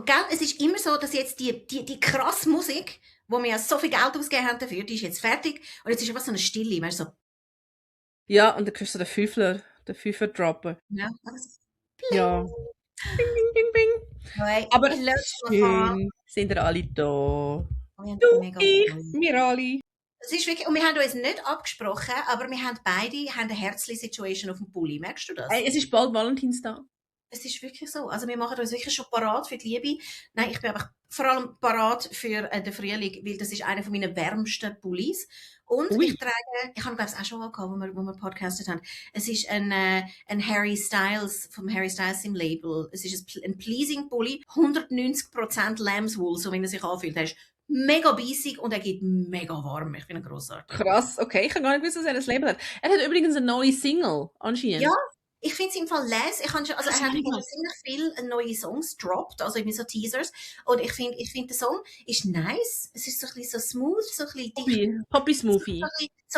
gell, es ist immer so, dass jetzt die krasse Musik, wo wir ja so viel Geld ausgegeben haben dafür, die ist jetzt fertig und jetzt ist einfach so eine Stille, weißt du, so, Ja, und dann kriegst du den Fünfer droppen. ja, also so, Ja. bling. Bing, bing, bing, bing. Hey, Aber ich löse mal schön, sind ihr alle da. wir haben Du, mega ich, Freude. wir alle. Es ist wirklich, und wir haben uns nicht abgesprochen, aber wir haben beide haben eine Herzli-Situation auf dem Pulli. Merkst du das? Es ist bald Valentinstag. Es ist wirklich so. Also wir machen uns wirklich schon parat für die Liebe. Nein, ich bin einfach vor allem parat für den Frühling, weil das ist einer von meinen wärmsten Pullis. Und Ui. ich trage, ich habe glaube ich auch schon mal gehabt, wo wir podcastet haben. Es ist ein Harry Styles, vom Harry Styles im Label. Es ist ein Pleasing Pulli, 190% Lambswool, so wie er sich anfühlt. Er ist mega bissig und er geht mega warm. Ich finde ihn grossartig. Krass, okay. Ich habe gar nicht gewusst, dass er das Label hat. Er hat übrigens eine neue Single, anscheinend. Ja, ich finde es im Fall les. Ich habe schon, also Das er ist hat mega. ziemlich viele neue Songs droppt, also irgendwie so Teasers. Und ich finde, der Song ist nice. Es ist so ein bisschen so smooth, so ein bisschen dicht, Poppy so Smoothie. ein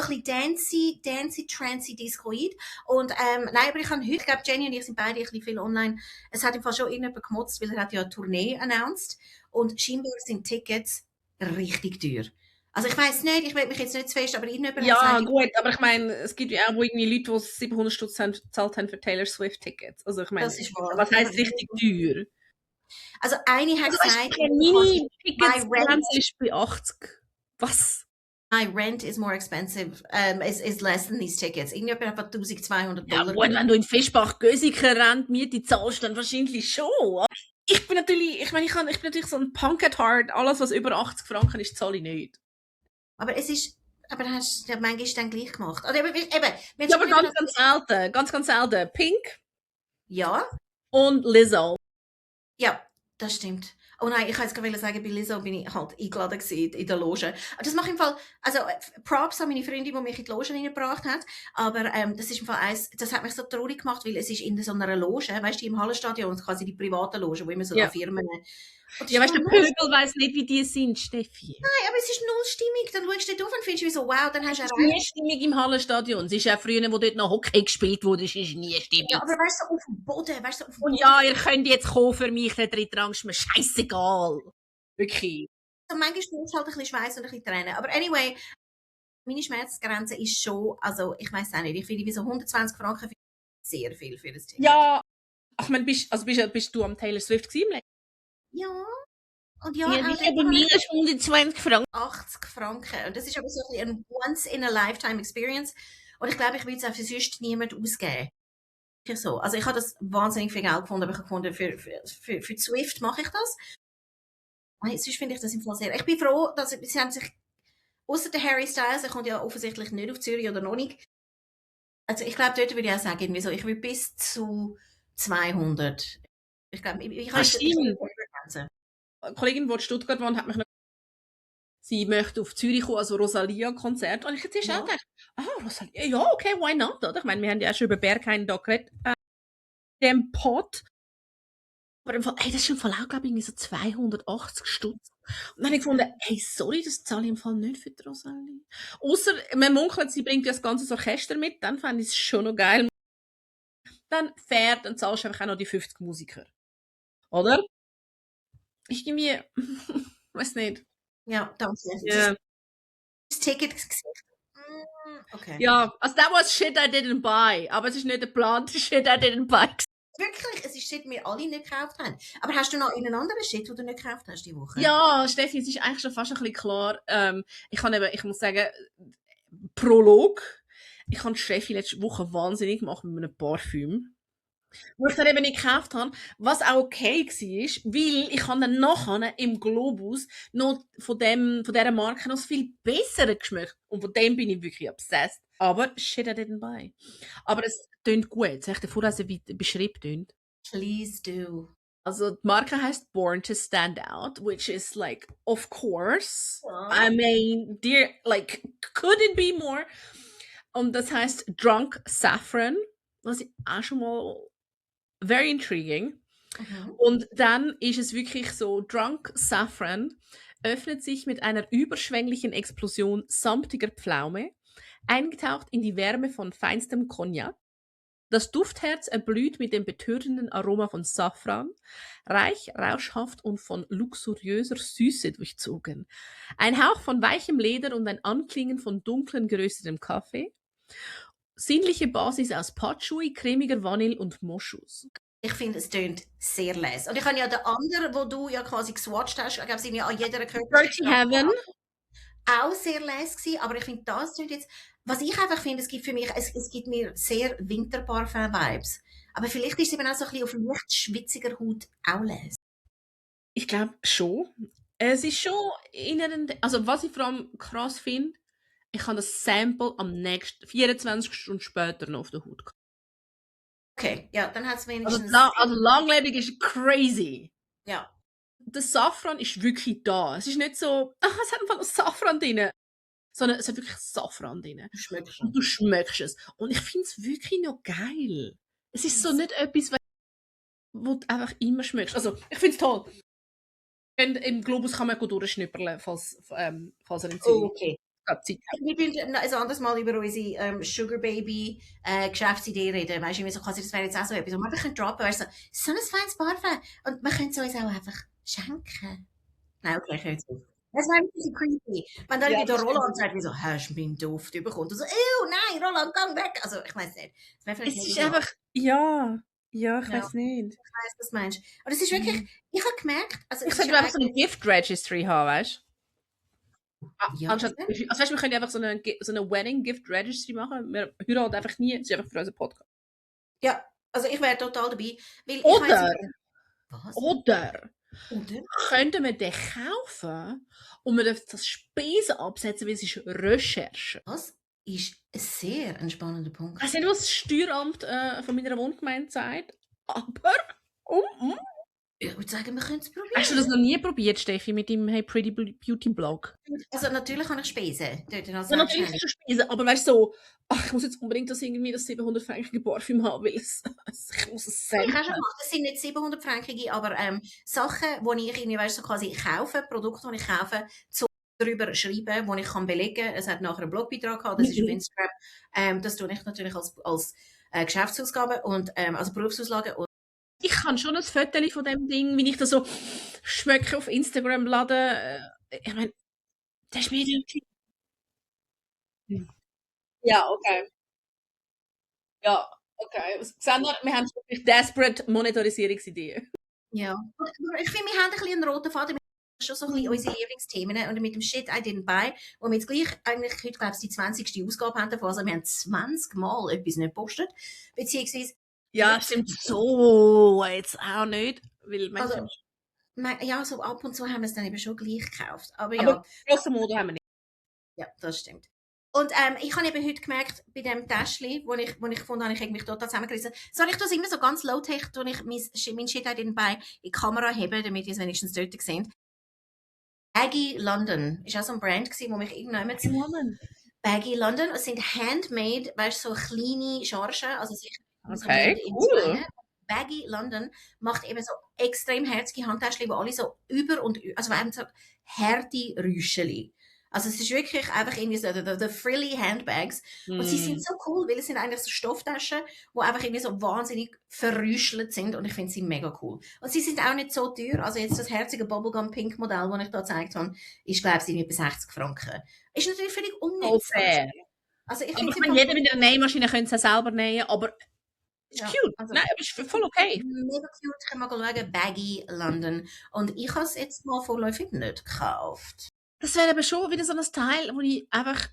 bisschen dancey, trancy, discoid. Und nein, aber ich glaube, Jenny und ich sind beide ein bisschen viel online. Es hat im Fall schon irgendjemand gemotzt, weil er hat ja eine Tournee announced. Und scheinbar sind Tickets richtig teuer. Also ich weiß nicht, ich will mich jetzt nicht zu fest, aber irgendjemand hat Ja, gesagt, gut, aber ich meine, es gibt ja auch irgendwie Leute, die 700 Stutz gezahlt haben für Taylor Swift-Tickets. Also ich meine, das ist wahr. was heisst richtig teuer? Also eine hat Also weißt du, gesagt, eine Mini-Tickets-Grenze ist bei 80. Was? my rent is more expensive, is less than these tickets. Irgendjemand hat $1200. Ja gut, wenn du in Fischbach-Gösiger Rentmiete zahlst, dann wahrscheinlich schon. Ich bin natürlich, ich meine, ich bin natürlich so ein Punk at heart. Alles, was über 80 Franken ist, zahle ich nicht. Aber es ist, aber dann hast du ja manchmal dann gleich gemacht. Oder eben, wir haben Ja, schon aber darüber ganz selten. Ganz selten. Pink ja, und Lizzo. ja, das stimmt. Oh nein, ich wollte jetzt gerade sagen, bei Lizzo bin ich halt eingeladen gewesen in der Loge. Das mache ich im Fall, also Props an meine Freundin, die mich in die Loge reingebracht hat, aber das ist im Fall das hat mich so traurig gemacht, weil es ist in so einer Loge, weißt du, die im Hallenstadion, quasi die private Loge, wo immer so Ja. Firmen. Und Ja, weißt du, der Pöbel weiss nicht, wie die sind, Steffi. Nein, aber es ist null stimmig. Dann schaust du dort auf und findest so, wow, dann hast Es du ist erreicht. nie stimmig im Hallenstadion. Es ist auch früher, wo dort noch Hockey gespielt wurde, es ist nie stimmig. Ja, aber weißt du, so auf dem Boden, weißt du, so auf dem Und Boden. ja, ihr könnt jetzt kommen für mich, der dritte Rang ist mir scheißegal. Wirklich. So, manchmal brauchst du halt ein bisschen Schweiß und ein bisschen Tränen. Aber anyway, meine Schmerzgrenze ist schon, also ich weiß auch nicht, ich finde wie so 120 Franken sehr viel für das Ticket. Ja, ich meine, bist du am Taylor Swift gewesen? Ja. Und ja, Ja, auch nicht bei mir ist 120 Franken. 80 Franken. Und das ist aber so ein bisschen ein Once-in-a-Lifetime-Experience. Und ich glaube, ich will es auch für sonst niemand ausgeben. So. Also ich habe das wahnsinnig viel Geld gefunden, aber ich habe gefunden, für Swift mache ich das. Sonst finde ich das im Fall sehr. Ich bin froh, dass sie haben sich, außer der Harry Styles, er kommt ja offensichtlich nicht auf Zürich oder noch nicht. Also ich glaube, dort würde ich auch sagen, irgendwie so, ich will bis zu 200. Ich glaube, ich habe stimmt. Grenze. Eine Kollegin, die in Stuttgart wohnt, hat mich noch sie möchte auf Zürich kommen, also Rosalia-Konzert. Und ich hätte jetzt auch gedacht, Rosalia, ja, okay, why not? Oder? Ich meine, wir haben ja auch schon über Berghain da geredet, dem Pod. Aber im Fall, das ist im Fall auch, glaube ich, irgendwie so 280 Stutz. Und dann habe ich gefunden, hey, sorry, das zahle ich im Fall nicht für die Rosalie. Ausser, man munkelt, sie bringt ja das ganze Orchester mit, dann fände ich es schon noch geil. Dann fair, dann zahlst du einfach auch noch die 50 Musiker. Oder? Ich irgendwie, weiß nicht. Ja, danke. Yeah. Das Ticket gesehen. Okay. Ja, also that was shit I didn't buy. Aber es ist nicht der geplante shit I didn't buy. Wirklich, es ist Shit, wir alle nicht gekauft haben. Aber hast du noch einen anderen Shit, den du nicht gekauft hast die Woche? Ja, Steffi, es ist eigentlich schon fast ein bisschen klar. Ich muss sagen, Prolog. Ich habe Steffi letzte Woche wahnsinnig gemacht mit einem Parfüm. Wo ich dann eben nicht gekauft habe, was auch okay war, weil ich habe dann nachher im Globus noch von dieser Marke noch viel besser geschmeckt. Und von dem bin ich wirklich obsessed. Aber shit, I didn't buy. Aber es tönt gut. Soll ich dir vorlesen, wie der Beschrieb tönt? Please do. Also die Marke heißt Born to Stand Out, which is like, of course. Oh. I mean, dear, like, could it be more? Und das heißt Drunk Saffron, was ich auch schon mal very intriguing. Mhm. Und dann ist es wirklich so, Drunk Saffron öffnet sich mit einer überschwänglichen Explosion samtiger Pflaume, eingetaucht in die Wärme von feinstem Cognac. Das Duftherz erblüht mit dem betörenden Aroma von Safran, reich, rauschhaft und von luxuriöser Süße durchzogen. Ein Hauch von weichem Leder und ein Anklingen von dunklen geröstetem Kaffee. Sinnliche Basis aus Patchouli, cremiger Vanille und Moschus. Ich finde, es tönt sehr les. Und ich habe ja den anderen, wo du ja quasi geswatcht hast, ich glaube, sie sind ja an jeder Dirty Heaven. auch sehr les gewesen, aber ich finde, das tönt jetzt, was ich einfach finde, es gibt für mich, es gibt mir sehr Winterparfum-Vibes. Aber vielleicht ist es eben auch so ein bisschen auf leicht schwitziger Haut auch les. Ich glaube schon. Es ist schon inhärent. Also, was ich vor allem krass finde, ich habe das Sample am nächsten 24 Stunden später noch auf der Haut gehabt. Okay, ja, dann hat es Also, wenigstens. also langlebig ist crazy. Ja, Der Safran ist wirklich da. Es ist nicht so, es hat einfach noch Safran drin. Sondern es hat wirklich Safran drin. du schmeckst Und schon. du schmeckst es. Und ich finde es wirklich noch geil. Es ist so nicht etwas, wo du einfach immer schmeckst. Also, ich finde es toll. Und im Globus kann man gut durchschnüpperle, falls er in Zürich Okay. Zeit hat. Wir können ein anderes Mal über unsere Sugar Baby Geschäftsidee reden. Weißt du, wie so quasi, das wäre jetzt auch so etwas, wo man einfach droppen könnte. Weißt du, so ein feines Parfum. Und man könnte es uns auch einfach schenken. Nein, okay, ich höre jetzt auf. Das wäre ein bisschen creepy. Wenn dann Ja, wieder das Roland sagt, wie so, hast du meinen Duft bekommen? Und so, nein, Roland, gang weg. Also, ich weiß nicht. Das wäre vielleicht Es nicht ist ideal. einfach, ja, ich Ja. weiß nicht. Ich weiss, was du meinst. Und es ist wirklich, ich habe gemerkt, also Ich es sollte ist einfach so eine Gift Registry haben, weißt du? Ja, Anstatt, also weißt du, wir können einfach so eine Wedding Gift Registry machen. Wir heiraten einfach nie, es ist einfach für unseren Podcast. ja, also ich wäre total dabei. Weil Oder, was? oder Oder? könnten wir den kaufen und wir dürfen das Spesen absetzen, weil es ist Recherche. Das ist ein sehr spannender Punkt. Ich weiß nicht, was das Steueramt von meiner Wohngemeinde sagt, aber Ich würde sagen, wir können es probieren. hast du das noch nie probiert, Steffi, mit dem Hey Pretty Beauty Blog? Also natürlich habe ich Spesen. Dort Ja, natürlich hast du Spesen, aber weißt du, so, ich muss jetzt unbedingt das 700-fränkige Parfüm haben, weil ich muss es Ich selber. habe schon gemacht. Das sind nicht 700-fränkige, aber Sachen, die ich irgendwie, weißt, so quasi kaufe, Produkte, die ich kaufe, darüber schreiben, wo ich kann belegen kann. Es hat nachher einen Blogbeitrag gehabt, das ist auf Instagram. Das tue ich natürlich als Geschäftsausgabe und also Berufsauslage. Und Ich kann schon ein Foto von dem Ding, wie ich das so schmecke auf Instagram laden. Ich meine, das ist mir irgendwie. Ja, okay. Ja, okay. Sehen wir haben wirklich desperate Monetarisierungsideen. ja. Aber ich finde, wir haben ein bisschen einen roten Faden. Wir haben schon so ein bisschen unsere Lieblingsthemen. Und mit dem Shit I didn't buy, wo wir jetzt gleich eigentlich heute, glaube ich, die 20. Ausgabe haben davon. Also wir haben 20 Mal etwas nicht gepostet. Beziehungsweise, Ja, stimmt so jetzt auch nicht. Weil also, ja, so ab und zu haben wir es dann eben schon gleich gekauft. Aber ja. Aber grosse Mode haben wir nicht. Ja, das stimmt. Und ich habe eben heute gemerkt, bei dem Täschchen, wo ich gefunden habe, ich irgendwie total zusammengerissen. Soll ich das immer so ganz low-tech, wo ich mein Shit in in die Kamera hebe, damit ihr es wenigstens dort seht. Baggy London ist auch so ein Brand gewesen, wo mich irgendjemand... Baggy London, es sind handmade, weißt du, so kleine Chargen, also sicher Okay, cool. Baggy London macht eben so extrem herzige Handtäschchen, die alle so über und also wir haben so harte Rüscheli. Also es ist wirklich einfach irgendwie so the frilly Handbags und sie sind so cool, weil es sind eigentlich so Stofftaschen, die einfach irgendwie so wahnsinnig verrüschelt sind und ich finde sie mega cool. Und sie sind auch nicht so teuer, also jetzt das herzige Bubblegum Pink Modell, das ich da gezeigt habe, ist glaube ich irgendwie bei 60 Franken. Ist natürlich völlig unnütz. fair. Also ich Aber finde jeder mit einer Nähmaschine könnte es selber nähen, aber ist cute. also, Nein, aber ist voll okay. Mega cute, ich kann mal schauen, Baggy London. Und ich habe es jetzt mal vorläufig nicht gekauft. Das wäre aber schon wieder so ein Teil, wo ich einfach.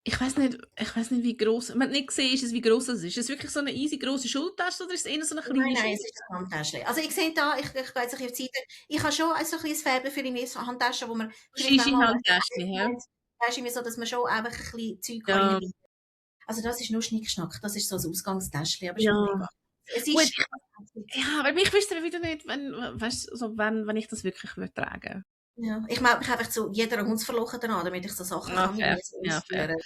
Ich weiß nicht, wie groß. Man nicht gesehen ist, wie groß es ist. Ist es wirklich so eine easy große Schultasche oder ist es eher so eine kleine Nein, es ist ein Handtäschchen. Also ich sehe da, ich gehe jetzt auf die Seite, ich habe schon so ein kleines Faible für die Handtaschen, wo man Shishi-Handtäschchen, ja. Weißt du, so, dass man schon einfach ein bisschen Zeug Ja. kann. Also das ist nur Schnickschnack, das ist so ein Ausgangstäschchen, aber Ja. schon mega. Es ist... Ja, aber ich wüsste wieder nicht, wenn ich das wirklich tragen würde. Ja, ich melde mich einfach zu jeder Hundsverlochen dran, damit ich so Sachen kann fair.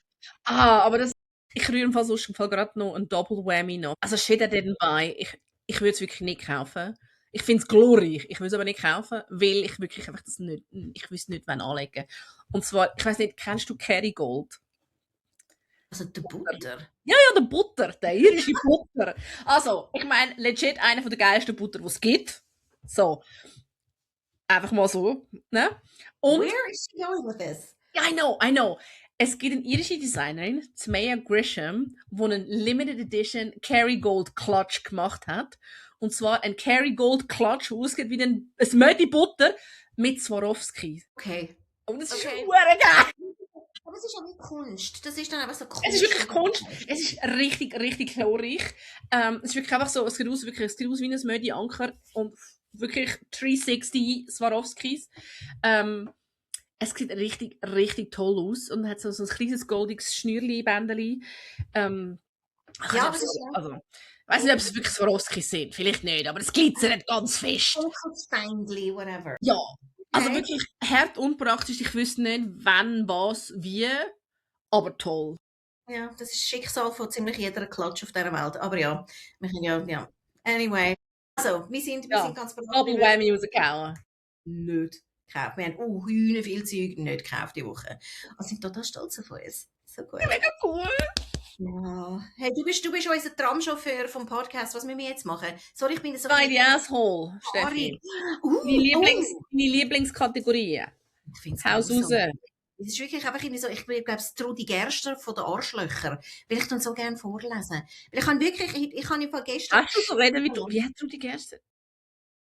Aber ich rühre im Fall sonst gerade noch ein Double Whammy noch. Also Shit I didn't buy, ich würde es wirklich nicht kaufen. Ich finde es glorreich, ich will es aber nicht kaufen, weil ich wirklich einfach das nicht, ich wüsste nicht, wann anlegen. Und zwar, ich weiß nicht, kennst du Kerrygold? Also der Butter. Ja, der Butter, der irische Butter. Also, ich meine, legit einer der geilsten Butter, die es gibt. So. Einfach mal so, ne? Und, Where is she going with this? ja, I know. Es gibt eine irische Designerin, Tmea Grisham, die einen Limited Edition Kerrygold Clutch gemacht hat. Und zwar ein Kerrygold Clutch, der aussieht wie ein Mödi Butter mit Swarovski. Okay. Und das ist Okay. verdammt geil. Aber es ist ja nicht Kunst. Das ist dann einfach so Kunst. Es ist wirklich Kunst. Es ist richtig, richtig glorreich. Es ist wirklich einfach so, es sieht aus wie ein Mödi Anker und wirklich 360 Swarovskis. Es sieht richtig, richtig toll aus und hat so ein kleines goldiges Schnürli-Bändeli. Ja, aber es ist also, ich weiß nicht, ob es wirklich Swarovskis sind, vielleicht nicht, aber es glitzert ganz fest. Funkelsteindli, whatever. Ja, also Okay. wirklich hart unpraktisch. Ich wüsste nicht, wann, was, wie, aber toll. Ja, das ist das Schicksal von ziemlich jeder Klatsch auf dieser Welt. Aber ja, wir können ja. Anyway. Also, wir sind ganz Double Whammy rausgehauen. nicht gekauft. Wir haben viel Zeug nicht gekauft diese Woche. Und sind total stolz auf uns. So gut. Mega cool. Ja. Hey, du bist unser Tramchauffeur vom Podcast. Was müssen wir jetzt machen? Sorry, ich bin so... Sei die Asshole, Steffi. Deine Lieblingskategorie. Ich finde es Haus raus. Es ist wirklich einfach irgendwie so, ich glaube, es Trudi Gerster von den Arschlöcher. Weil ich dann so gerne vorlesen. Weil ich habe wirklich, ich habe einfach gestern... Hast du so reden wie hat Trudi Gerster?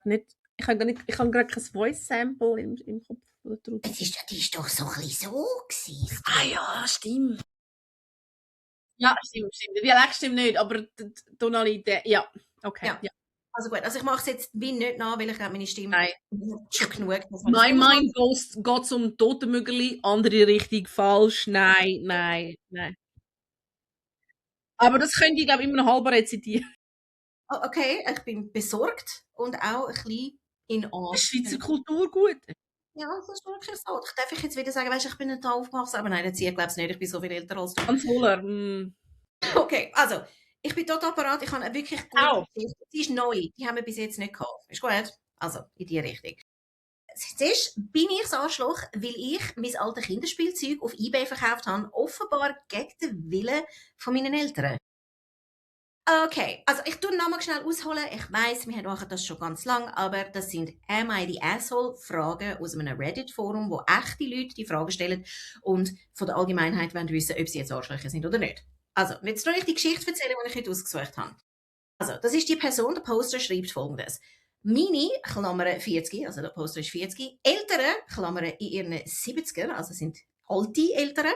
Nicht, ich habe gerade kein Voice-Sample im Kopf von der Trudi. Die ist doch so ein bisschen so gewesen. Ah ja, stimmt. Ja, stimmt. Der Dialekt stimmt nicht, aber die Tonalität, ja. Okay. Ja. Also gut, ich mache es jetzt wie nicht nach, weil ich glaube, meine Stimme Nein. schon genug. Mein Mind geht zum Totenmögeli, andere Richtung, falsch, nein. Aber das könnte ich, glaube ich, immer noch halber rezitieren. Oh, okay, ich bin besorgt und auch ein bisschen in Angst. Schweizer Kultur gut. Ja, das ist wirklich so. Ich darf jetzt wieder sagen, weißt, ich bin nicht da aufgewachsen, aber nein, ich glaube es nicht, ich bin so viel älter als du. Ganz wohler. Okay, also, ich bin total parat, ich habe eine wirklich gute Geschichte. Sie ist neu, die haben wir bis jetzt nicht gehabt. Ist gut? Also, in die Richtung. Zuerst bin ich das Arschloch, weil ich mein altes Kinderspielzeug auf eBay verkauft habe, offenbar gegen den Willen von meinen Eltern. Okay, also ich tue nochmal schnell ausholen. Ich weiss, wir machen das schon ganz lang, aber das sind Am I the Asshole? Fragen aus einem Reddit-Forum, wo echte Leute die Fragen stellen und von der Allgemeinheit wollen wissen, ob sie jetzt Arschlöcher sind oder nicht. Also, jetzt soll ich die Geschichte erzählen, die ich heute ausgesucht habe. Also, das ist die Person, der Poster schreibt folgendes. Meine, Klammer 40, also der Poster ist 40, Eltern, Klammer in ihren 70er, also sind alte Eltern,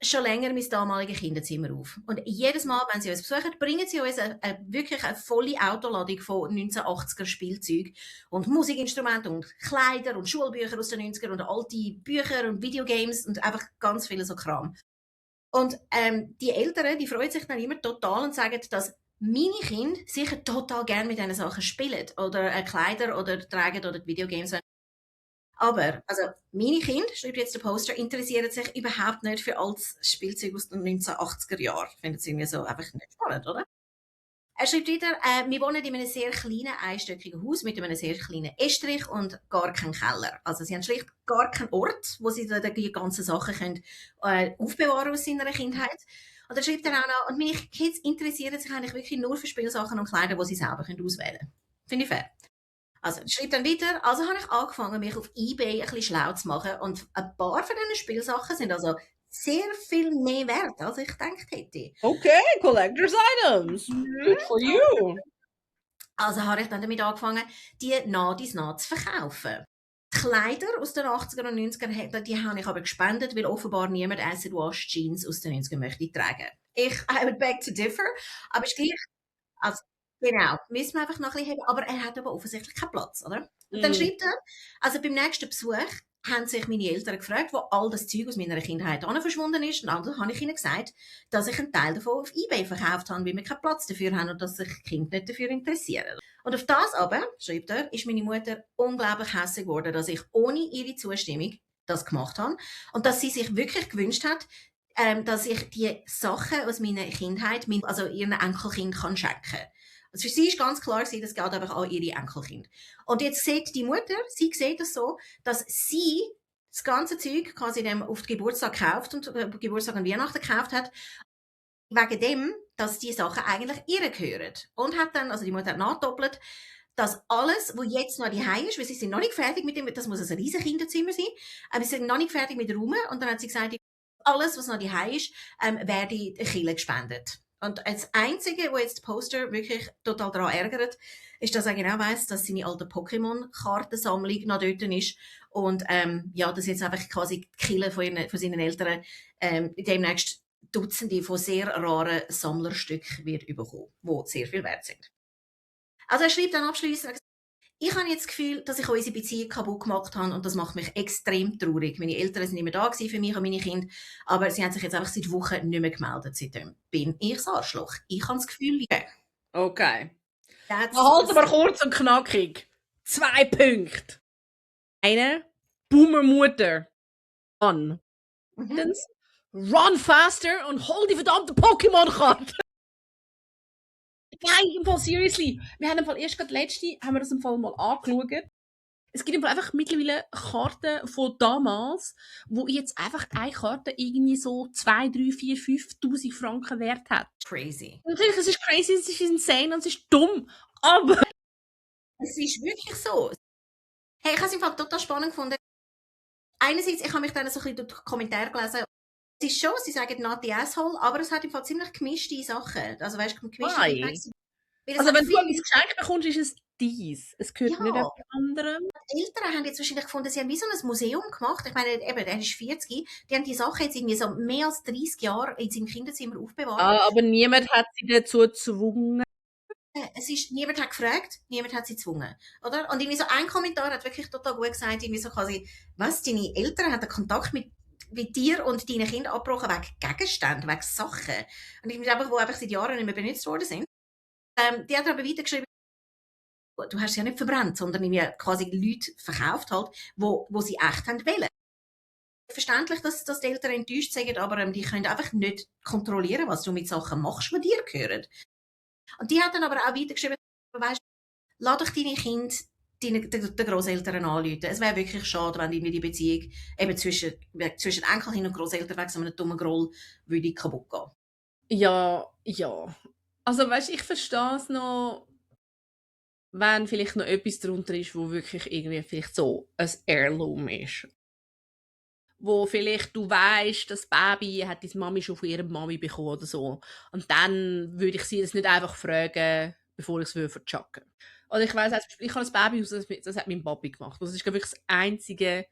schon länger mein damaliges Kinderzimmer auf. Und jedes Mal, wenn sie uns besuchen, bringen sie uns wirklich eine volle Autoladung von 1980er Spielzeug und Musikinstrumenten und Kleider und Schulbücher aus den 90er und alte Bücher und Videogames und einfach ganz viele so Kram. Und die Eltern, die freuen sich dann immer total und sagen, dass meine Kinder sicher total gerne mit diesen Sachen spielen oder Kleider oder tragen oder die Videogames. Aber, also, meine Kinder, schreibt jetzt der Poster, interessieren sich überhaupt nicht für altes Spielzeug aus den 1980er Jahren. Finden sie irgendwie so einfach nicht spannend, oder? Er schreibt weiter, wir wohnen in einem sehr kleinen, einstöckigen Haus mit einem sehr kleinen Estrich und gar keinen Keller. Also sie haben schlicht gar keinen Ort, wo sie die ganzen Sachen können, aufbewahren aus seiner Kindheit. Und er schreibt dann auch noch, und meine Kids interessieren sich eigentlich wirklich nur für Spielsachen und Kleider, die sie selber auswählen können. Finde ich fair. Also, er schreibt dann weiter, also habe ich angefangen, mich auf eBay ein bisschen schlau zu machen und ein paar von diesen Spielsachen sind also sehr viel mehr wert, als ich gedacht hätte. Okay, Collector's Items. Good for you. Also habe ich dann damit angefangen, die nach zu verkaufen. Kleider aus den 80er und 90er, die habe ich aber gespendet, weil offenbar niemand Acid Wash Jeans aus den 90er möchte tragen. I would beg to differ, aber ist gleich, also, genau, müssen wir einfach noch ein bisschen haben, aber er hat aber offensichtlich keinen Platz, oder? Und dann schreibt er, also beim nächsten Besuch haben sich meine Eltern gefragt, wo all das Zeug aus meiner Kindheit verschwunden ist. Und dann habe ich ihnen gesagt, dass ich einen Teil davon auf eBay verkauft habe, weil wir keinen Platz dafür haben und dass sich die Kinder nicht dafür interessieren. Und auf das aber, schreibt er, ist meine Mutter unglaublich hässlich geworden, dass ich ohne ihre Zustimmung das gemacht habe und dass sie sich wirklich gewünscht hat, dass ich die Sachen aus meiner Kindheit, also ihren Enkelkind kann schenken. Also für sie ist ganz klar, das geht einfach an ihre Enkelkind. Und jetzt sieht die Mutter, sie sieht das so, dass sie das ganze Zeug quasi dem auf den Geburtstag gekauft und Geburtstag und Weihnachten gekauft hat, wegen dem, dass die Sachen eigentlich ihr gehören. Und hat dann, also die Mutter hat nachdoppelt, dass alles, was jetzt noch daheim ist, weil sie sind noch nicht fertig mit dem, das muss ein riesen Kinderzimmer sein, aber sie sind noch nicht fertig mit der Rum, und dann hat sie gesagt, alles, was noch daheim ist, werde in die Kirche gespendet. Und das Einzige, wo jetzt das Poster wirklich total daran ärgert, ist, dass er genau weiss, dass seine alte Pokémon-Kartensammlung noch dort ist und ja, dass jetzt einfach quasi die Kirche von seinen Eltern demnächst Dutzende von sehr raren Sammlerstücken wird bekommen, die sehr viel wert sind. Also er schreibt dann abschliessend, ich habe jetzt das Gefühl, dass ich unsere Beziehung kaputt gemacht habe, und das macht mich extrem traurig. Meine Eltern sind nicht mehr da für mich und meine Kinder, aber sie haben sich jetzt einfach seit Wochen nicht mehr gemeldet. Seitdem bin ich das Arschloch. Ich habe das Gefühl, Okay. that's Halten wir kurz und knackig. 2 Punkte. Eine, Boomer-Mutter. Run. Run faster und hol die verdammte Pokémon-Karte. Nein, im Fall, seriously. Wir haben im Fall erst gerade haben wir das im Fall mal angeschaut. Es gibt im Fall einfach mittlerweile Karten von damals, wo jetzt einfach eine Karte irgendwie so 2, 3, 4, 5'000 Franken wert hat. crazy. Natürlich, es ist crazy, es ist insane und es ist dumm, aber... Es ist wirklich so. Hey, ich habe es im Fall total spannend gefunden. Einerseits, ich habe mich dann so ein bisschen durch die Kommentare gelesen. Es ist schon, sie sagen not the asshole, aber es hat im Fall ziemlich gemischte Sachen. Also weißt du, gemischte Feedbacks. Also wenn du etwas geschenkt bekommst, ist es dies. Es gehört Ja. nicht jemand anderem. Die Eltern haben jetzt wahrscheinlich gefunden, sie haben wie so ein Museum gemacht. Ich meine, eben, er ist 40. Die haben die Sachen jetzt irgendwie so mehr als 30 Jahre in seinem Kinderzimmer aufbewahrt. Aber niemand hat sie dazu gezwungen. Niemand hat gefragt, niemand hat sie gezwungen, oder? Und irgendwie so ein Kommentar hat wirklich total gut gesagt, irgendwie so quasi, was, deine Eltern haben den Kontakt mit dir und deinen Kindern abgebrochen wegen Gegenständen, wegen Sachen. Und ich einfach, wo einfach seit Jahren nicht mehr benutzt worden sind. Die hat aber weitergeschrieben, du hast sie ja nicht verbrannt, sondern irgendwie quasi Leute verkauft halt, wo sie echt haben wollen. Verständlich, dass die Eltern enttäuscht sind, aber die können einfach nicht kontrollieren, was du mit Sachen machst, die dir gehören. Und die hat dann aber auch weitergeschrieben, weißt, lass doch deine Kinder den Grosseltern anrufen. Es wäre wirklich schade, wenn die Beziehung eben zwischen Enkelkind und Grosseltern wegen so einem dummen Groll würde kaputt gehen. Ja. Also weißt, ich verstehe es noch, wenn vielleicht noch etwas darunter ist, wo wirklich irgendwie vielleicht so ein Heirloom ist. Wo vielleicht du weißt, das Baby hat deine Mami schon von ihrer Mami bekommen oder so. Und dann würde ich sie das nicht einfach fragen, bevor ich es verchucken. Oder ich weiss, ich habe das Baby, das hat mein Papi gemacht. Das ist wirklich das einzige,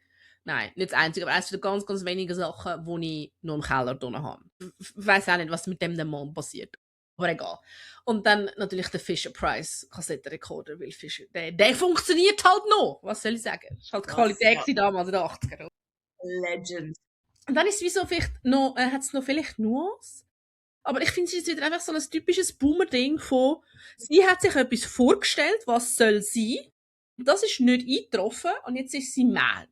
nein, nicht das einzige, aber eines der ganz, ganz wenigen Sachen, die ich noch im Keller drin habe. Ich weiss auch nicht, was mit dem Mann passiert. Aber egal. Und dann natürlich der Fisher-Price Kassettenrekorder, weil Fisher, der funktioniert halt noch. Was soll ich sagen? Das war halt die Qualität damals in den 80ern. Legend. Und dann ist es wie so vielleicht noch, hat es noch vielleicht Nuance. Aber ich finde, es ist wieder einfach so ein typisches Boomer-Ding von, sie hat sich etwas vorgestellt, was soll sein. Und das ist nicht eingetroffen und jetzt ist sie mad.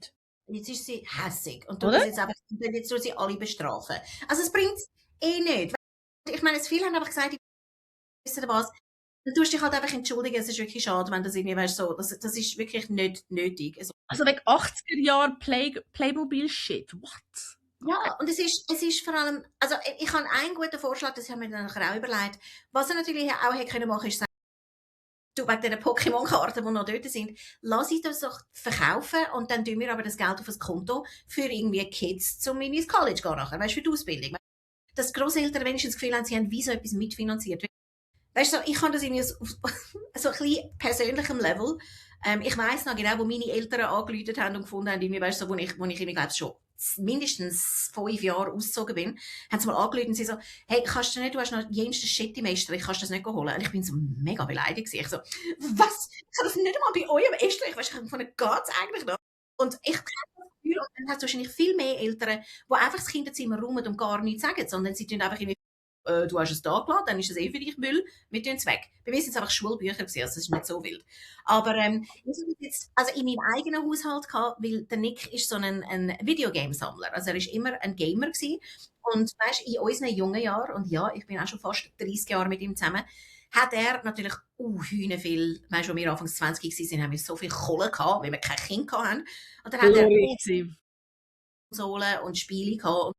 Jetzt ist sie hässig. Und jetzt tun sie alle bestrafen. Also es bringt es nicht. Ich meine, viele haben einfach gesagt, wisst ihr was, dann tust du dich halt einfach entschuldigen, es ist wirklich schade, wenn das irgendwie, weißt, so, das ist wirklich nicht nötig. Also wegen 80er Jahren Playmobil-Shit, what? Ja, und es ist vor allem, also ich habe einen guten Vorschlag, das haben wir dann nachher auch überlegt. Was er natürlich auch hätte können machen, ist sagen, du, wegen diesen Pokémon-Karten, die noch dort sind, lass ich das doch verkaufen und dann tun wir aber das Geld auf das Konto für irgendwie Kids, um in ins College zu gehen nachher, weißt du, für die Ausbildung. Dass die Grosseltern wenigstens das Gefühl haben, sie haben wie so etwas mitfinanziert. Weißt du, ich kann das irgendwie auf so ein bisschen persönlichem Level. Ich weiss noch genau, wo meine Eltern angerufen haben und gefunden haben, irgendwie, weißt du, wo ich glaube schon mindestens 5 Jahre ausgezogen bin, haben sie mal angerufen und sie so, hey, kannst du nicht, du hast noch jenstes Shitty-Meister, kannst du das nicht holen? Und ich bin so mega beleidigt. Ich so, was? Ich kann das nicht einmal bei euch am Estrich, weißt du, von geht's eigentlich noch? Und ich habe das Gefühl, und dann hast du wahrscheinlich viel mehr Eltern, die einfach das Kinderzimmer räumen und gar nichts sagen, sondern sie tun einfach irgendwie, du hast es da gelassen, dann ist es für dich Müll, wir tun es weg. Bei mir sind es einfach Schulbücher gewesen, also das ist nicht so wild. Aber ich habe jetzt also in meinem eigenen Haushalt gehabt, weil der Nick ist so ein Videogame-Sammler, also er ist immer ein Gamer gewesen. Und weißt, in unseren jungen Jahren, und ja, ich bin auch schon fast 30 Jahre mit ihm zusammen, hat er natürlich viel, weißt du, als wir anfangs 20 waren, haben wir so viel Kohle gehabt, weil wir kein Kind hatten. Und dann hat er Konsolen und Spiele gehabt. Und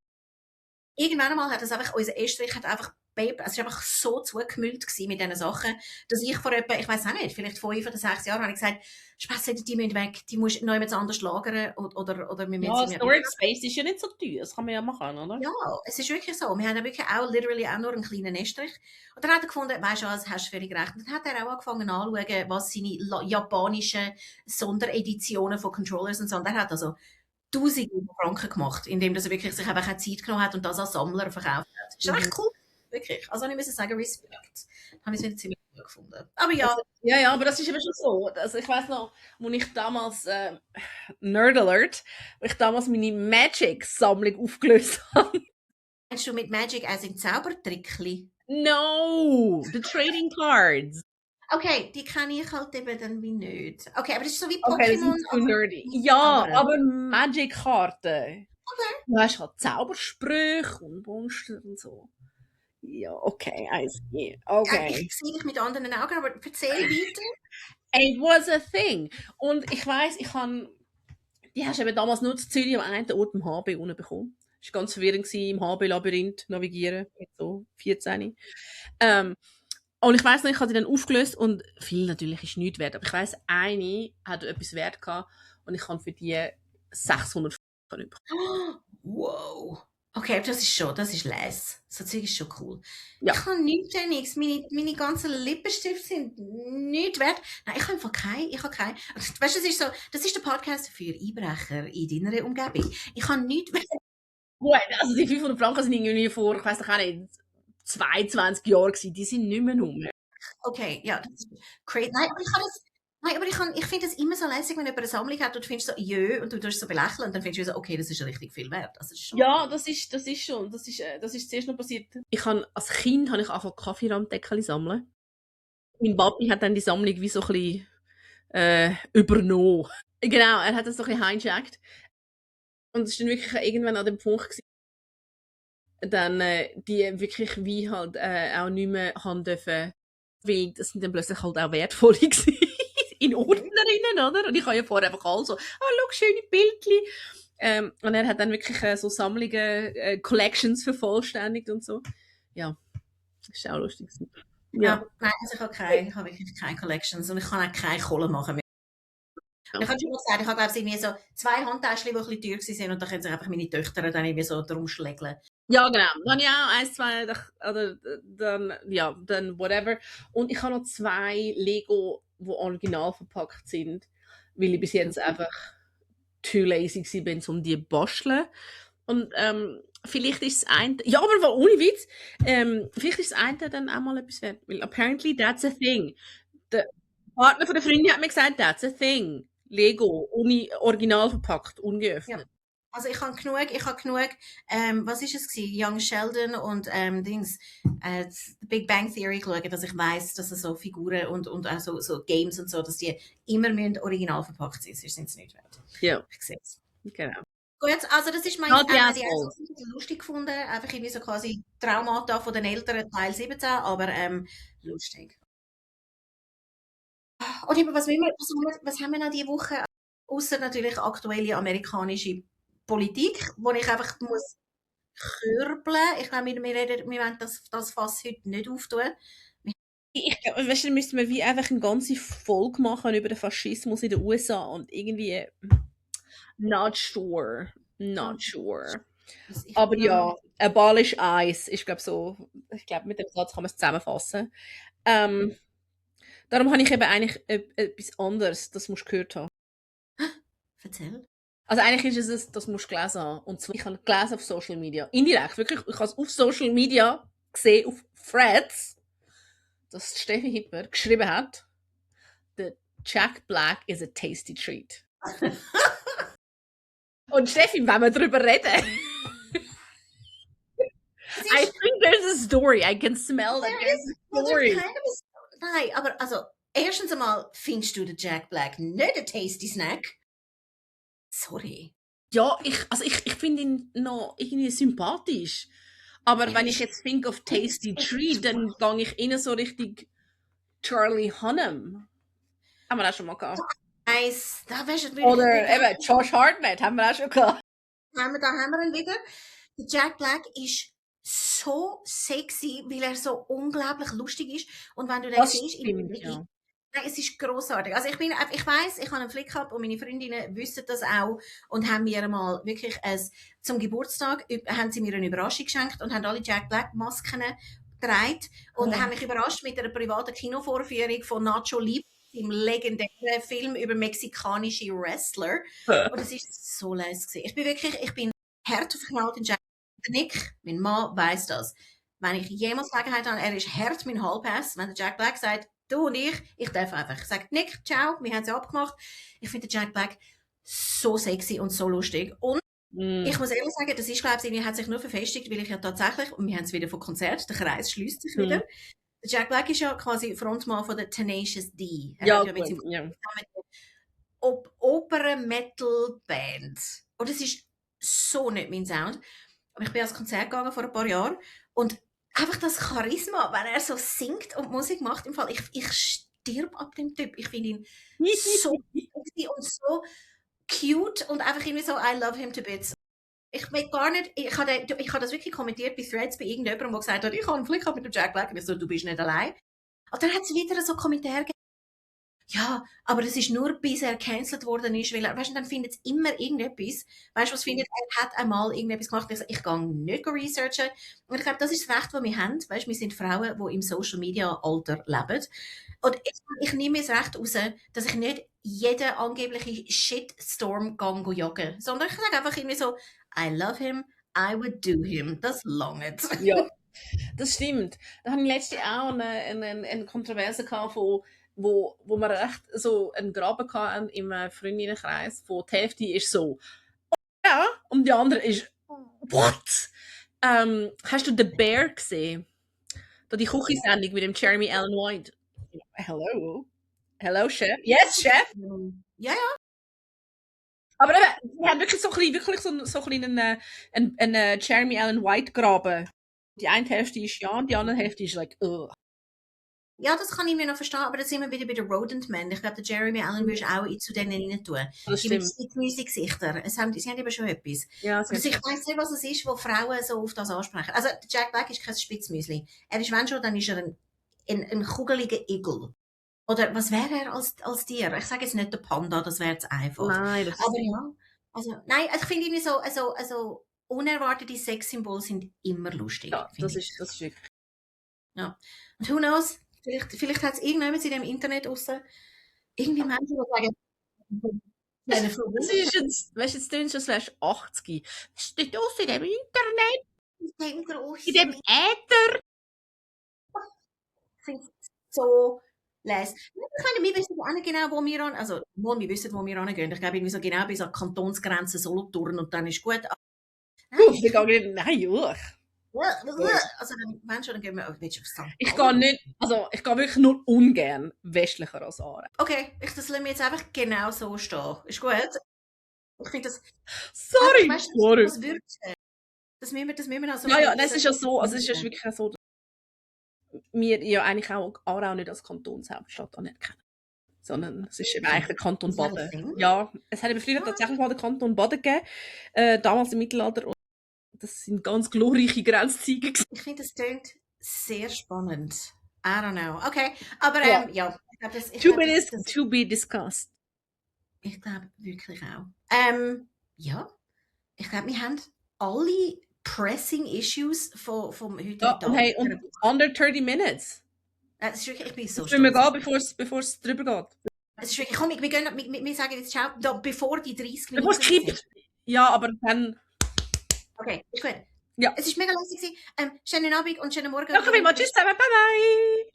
irgendwann einmal hat das einfach, unser Estrich hat einfach, es war einfach so zugemüllt mit diesen Sachen, dass ich vor etwa, ich weiß auch nicht, vielleicht 5 oder 6 Jahren, habe ich gesagt, Spätzle, die müssen weg, die musst du noch jemand anders lagern oder wir müssen Ja, sie Storage Space ist ja nicht so teuer, das kann man ja machen, oder? ja, es ist wirklich so. Wir haben ja wirklich auch literally auch nur einen kleinen Estrich. Und dann hat er gefunden, weisst du was, hast du völlig recht. Und dann hat er auch angefangen anzuschauen, was seine japanischen Sondereditionen von Controllers und so. Und er hat also Tausende von Franken gemacht, indem er wirklich sich einfach auch Zeit genommen hat und das als Sammler verkauft hat. Das ist echt cool. Wirklich. Also ich muss sagen, Respekt. Habe ich es wieder ziemlich gut gefunden. Aber ja. Ja, aber das ist eben schon so. Also ich weiss noch, wo ich damals, Nerd Alert, wo ich damals meine Magic-Sammlung aufgelöst habe. Meinst du mit Magic als in Zaubertrickli? No! The Trading Cards! Okay, die kenne ich halt eben dann wie nicht. Okay, aber das ist so wie Okay, das Pokémon. ist zu nerdy. Ja, aber Magic-Karten. Okay. Du hast halt Zaubersprüche und Monster und so. Ja, okay, I see. Okay. Ich sehe dich mit anderen Augen, aber erzähl weiter. It was a thing. Und ich weiss, die hast du eben damals nur zu Zürich am einen Ort im HB unten bekommen. Es war ganz verwirrend, im HB-Labyrinth navigieren, mit so 14. Und ich weiss noch, ich habe die dann aufgelöst und viel natürlich ist nichts wert. Aber ich weiss, eine hat etwas wert gehabt und ich kann für die 600 bekommen. Wow. Okay, das ist les. So Zeug ist schon cool. Ja. Ich habe nichts. Meine ganzen Lippenstifte sind nichts wert. Nein, ich habe einfach keinen. Weißt du, das ist der Podcast für Einbrecher in deiner Umgebung. Ich habe nichts wert. Gut, also die 500 Franken sind irgendwie vor, ich weiss noch auch nicht, 22 Jahren gewesen. Die sind nicht mehr rum. Okay, ja, das ist crazy. Nein, aber ich finde es immer so lässig, wenn jemand eine Sammlung hat und du findest so, jö, und du tust so belächeln und dann findest du so, okay, das ist richtig viel wert. Also, das ist schon Ja, das ist schon, das ist zuerst noch passiert. Als Kind habe ich angefangen Kaffeeranddeckchen sammeln. Mein Papi hat dann die Sammlung wie so ein bisschen übernommen. Genau, er hat das so ein bisschen hingejackt. Und es war dann wirklich irgendwann an dem Punkt gewesen, dann die wirklich wie halt auch nicht mehr haben dürfen, weil das sind dann plötzlich halt auch wertvolle gewesen. In Ordnerinnen, oder? Und ich habe ja vorher einfach alles so, schau, schöne Bildchen. Und er hat dann wirklich so Sammlungen, Collections vervollständigt und so. Ja, das ist auch lustig. Ja, nein, also ich habe wirklich keine Collections und ich kann auch keine Kohle machen. Ich habe schon mal gesagt, ich habe glaube ich irgendwie so 2 Handtäschchen, die ein bisschen teuer waren und da können sich einfach meine Töchter dann irgendwie so drum schlägeln. Ja, genau. Dann ja, 1, 2, oder dann whatever. Und ich habe noch 2 Lego, die original verpackt sind, weil ich bis jetzt einfach too lazy bin, um die zu basteln. Und vielleicht ist das eine, ja, aber ohne Witz, vielleicht ist das eine dann auch mal etwas wert, weil apparently that's a thing. Der Partner von der Freundin hat mir gesagt, that's a thing. Lego, original verpackt, ungeöffnet. Ja. Also ich habe genug, was ist es gewesen? Young Sheldon und Big Bang Theory geschaut, dass ich weiss, dass es so Figuren und auch so Games und so, dass die immer original verpackt sind, sonst sind sie nicht wert. Ja. Ich sehe es. Genau. Gut, also das ist meine die lustig gefunden, einfach irgendwie so quasi Traumata von den Eltern, Teil 17, aber lustig. Und was haben wir noch diese Woche? Außer natürlich aktuelle amerikanische Politik, wo ich einfach muss körbeln. Ich glaube, wir wollen das Fass heute nicht auftun. Weißt du, dann müssten wir wie einfach eine ganze Folge machen über den Faschismus in den USA und irgendwie not sure. Aber ja, abolish ICE ist, ich glaube, mit dem Satz kann man es zusammenfassen. Darum habe ich eben eigentlich etwas anderes, das musst du gehört haben. Erzähl. Also eigentlich ist es, das musst du gelesen haben. Und zwar, ich habe gelesen auf Social Media. Indirekt, wirklich. Ich habe es auf Social Media gesehen, auf Threads, dass Steffi Hipper geschrieben hat, the Jack Black is a tasty treat. Und Steffi, wenn wir darüber reden. I think there's a story. I can smell that there's a story. Nein, aber also, erstens einmal findest du den Jack Black nicht ein tasty Snack. Sorry. Ja, ich finde ihn noch irgendwie sympathisch. Aber wenn ich jetzt think of tasty treat, dann gehe ich innen so richtig Charlie Hunnam. Haben wir auch schon mal gehabt. Nice. Da oder eben Josh Hartnett haben wir auch schon gehabt. Da haben wir ihn wieder. Der Jack Black ist so sexy, weil er so unglaublich lustig ist. Und wenn du den Das siehst, stimmt, ja. nein, es ist grossartig. Also ich weiss, ich habe einen Flick gehabt und meine Freundinnen wissen das auch und haben mir mal wirklich zum Geburtstag haben sie mir eine Überraschung geschenkt und haben alle Jack Black Masken getragen und haben mich überrascht mit einer privaten Kinovorführung von Nacho Libre, dem legendären Film über mexikanische Wrestler. Und es ist so leise gewesen. Ich bin härter in Jack. Der Nick, mein Mann, weiss das. Wenn ich jemals Gelegenheit habe, er ist hart mein Hallpass, wenn der Jack Black sagt, du und ich darf einfach. Ich sage, Nick, ciao, wir haben es ja abgemacht. Ich finde den Jack Black so sexy und so lustig. Und ich muss ehrlich sagen, das ist, glaube ich, hat sich nur verfestigt, weil ich ja tatsächlich, und wir haben es wieder von Konzert, der Kreis schließt sich wieder. Der Jack Black ist ja quasi Frontmann von der Tenacious D. Er Ja, hat ja mit gut, ja. Opera-Metal-Band. Und es ist so nicht mein Sound. Aber ich bin ans Konzert gegangen vor ein paar Jahren und einfach das Charisma, wenn er so singt und Musik macht, im Fall, ich stirb ab dem Typ. Ich finde ihn so sexy und so cute und einfach irgendwie so, I love him to bits. Ich will gar nicht, ich habe das wirklich kommentiert bei Threads bei irgendjemandem, der gesagt hat, ich habe einen Flick mit dem Jack Black. Und ich so, du bist nicht allein. Und dann hat es wieder so Kommentare gegeben, ja, aber das ist nur, bis er cancelled worden ist, weil er, weißt du, dann findet es immer irgendetwas. Weißt du, was findet, er hat einmal irgendetwas gemacht. Ich gehe nicht researchen. Und ich glaube, das ist das Recht, das wir haben. Weißt du, wir sind Frauen, die im Social Media Alter leben. Und ich nehme mir das Recht raus, dass ich nicht jeden angeblichen Shitstorm jagen, sondern ich sage einfach irgendwie so, I love him, I would do him. Das langt. Ja, das stimmt. Da habe ich letztens auch eine Kontroverse gehabt, wo wir recht so einen Graben hatten im Freundinnenkreis, wo die Hälfte ist so, ja, und die andere ist, what? Hast du The Bear gesehen? Da die Küchensendung mit dem Jeremy Allen White. Hello? Hello, Chef? Yes, Chef? Ja, ja. Aber eben, wir haben wirklich so einen Jeremy Allen White Graben. Die eine Hälfte ist ja und die andere Hälfte ist like, ugh. Ja, das kann ich mir noch verstehen, aber da sind wir wieder bei den Rodent Men. Ich glaube, der Jeremy Allen würdest auch zu denen rein tun. Das Die mit stimmt. Gemüsegesichter. Sie haben eben schon etwas. Ja, Also ich weiss nicht, was es ist, wo Frauen so auf das ansprechen. Also der Jack Black ist kein Spitzmüsli. Er ist, wenn schon, dann ist er ein kugeliger Igel. Oder was wäre er als Tier? Ich sage jetzt nicht der Panda, das wäre zu einfach. Nein, das Aber ja, nein, ich finde irgendwie so unerwartete Sexsymbole sind immer lustig. ja, finde das ich. ist wirklich. Ja. Und who knows? Vielleicht hat es irgendjemand in dem Internet aussen irgendwie Menschen, die sagen, Das ist jetzt, weißt du, jetzt tun es wärst 80. Was steht aus in dem Internet? In dem Äther? Ich finde es so leise. Ich meine, wir wissen auch nicht genau, wo wir also wir wissen, wo wir angehen. Ich glaube, irgendwie so genau bis an die Kantonsgrenze Solothurn und dann ist gut. Ich gehe nicht, nein, uch. Also wenn schon, dann gehen wir willst du auf St. Ich gehe nicht, also ich gehe wirklich nur ungern westlicher als Aare. Okay, das lassen wir jetzt einfach genau so stehen. Ist gut? Ich finde das... Sorry, weißt du, sorry. das würzen. Das müssen wir also... Ja, das ist ja so, also es ist wirklich so, dass wir ja eigentlich auch Aarau nicht als Kantonshauptstadt anerkennen. Sondern es ist eben eigentlich der Kanton Baden. Ja, es hat eben früher tatsächlich mal den Kanton Baden gegeben, damals im Mittelalter. Und das sind ganz glorreiche Grenzziege. Ich finde, das klingt sehr spannend. I don't know. Okay, aber ja. To be discussed. Ich glaube wirklich auch. Ja, ich glaube, wir haben alle pressing Issues vom heutigen Tag. Hey, und under 30 minutes. Das ist wirklich, ich bin so stolz. Wir gehen, bevor es drüber geht. Es ist wirklich, komm, wir sagen jetzt, schau, bevor die 30 Minuten sind. Bevor es kippt. Ja, aber dann... Okay, ist gut. Ja. Es war mega lustig. Schönen Abend und schönen Morgen. Danke vielmals. Tschüss zusammen. Bye bye.